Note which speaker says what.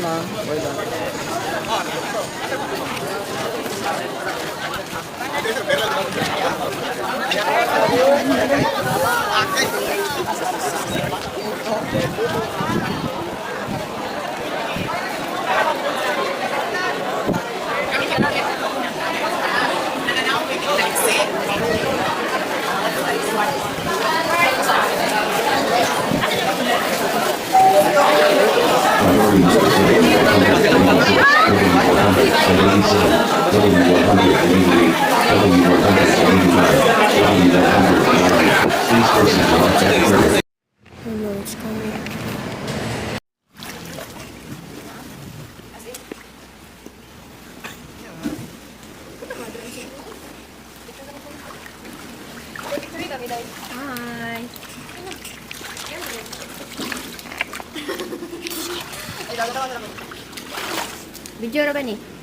Speaker 1: Ha? Wala.
Speaker 2: Priorities are W186, W187, W188, W189, W190. Please proceed to left at further.
Speaker 3: Hello, it's coming. Hi. Video ra ba ni?